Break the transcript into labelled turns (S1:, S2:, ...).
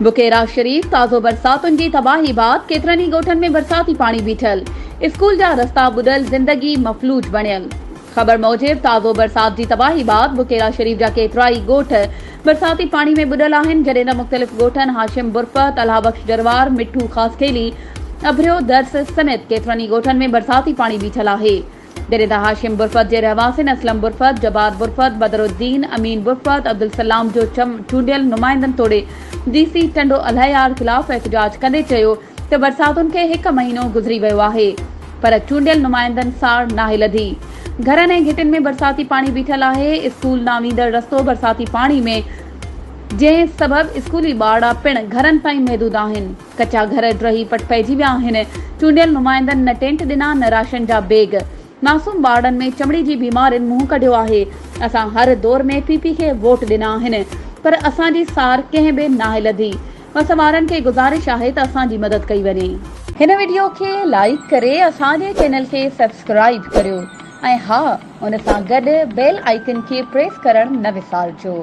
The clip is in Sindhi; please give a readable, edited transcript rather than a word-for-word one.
S1: بڪيرا شريف، تازو برساتن جي تباهي بعد ڪيترن ئي ڳوٺن ۾ برساتي پاڻي بيٺل، اسڪول جا رستا ٻڏل، زندگي مفلوج بڻيل. خبر موجب تازو برسات جي تباهي بعد بڪيرا شريف جا ڪيترائي ڳوٺ برساتي پاڻي ۾ ٻڏل آهن، جڏهن ته مختلف ڳوٺن هاشم برفت، الهه بخش جروار، مٺو خاصخيلي، اڀريو درس سميت ڪيترن ئي ڳوٺن ۾ برساتي پاڻي بيٺل آهي. جڏهن ته هاشم برفت جي رهواسين اسلم برفت، جبار برفت، بدرالدين، امين برفت، عبدالسلام جو چونڊيل نمائندن توڙي ڊي سي ٽنڊو الهيار خلاف احتجاج ڪندي چيو ته برساتن کي هڪ مهينو گذري ويو آهي پر چونڊيل نمائندن ساڙ ناهي لڌي، گهرن ۽ گهٽين ۾ برساتي پاڻي بيٺل آهي، اسڪول ڏانهن ويندڙ رستو برساتي پاڻي ۾ جنهن سبب اسڪولي ٻارڙا پڻ گهرن تائين محدود آهن. ڪچا گهر ڊهي پٽ پئجي ويا آهن، چونڊيل نمائندن نه ٽينٽ ڏنا نه راشن جا بيگ، معصوم ٻارڙن ۾ چمڙي جي بيمارين منهن ڪڍيو آهي، اسان هر دور ۾ پي پي کي ووٽ ڏنا آهن پر اسان جي سار ڪنهن به ناهي لڌي، وس وارن کي گذارش آهي ته اسان جي مدد ڪئي وڃي. هن وڊيو کي لائيڪ ڪري اسان جي چينل کي سبسڪرائيب ڪريو ۽ ها ان سان گڏ بيل آئيڪن کي پريس ڪرڻ نه وسارجو.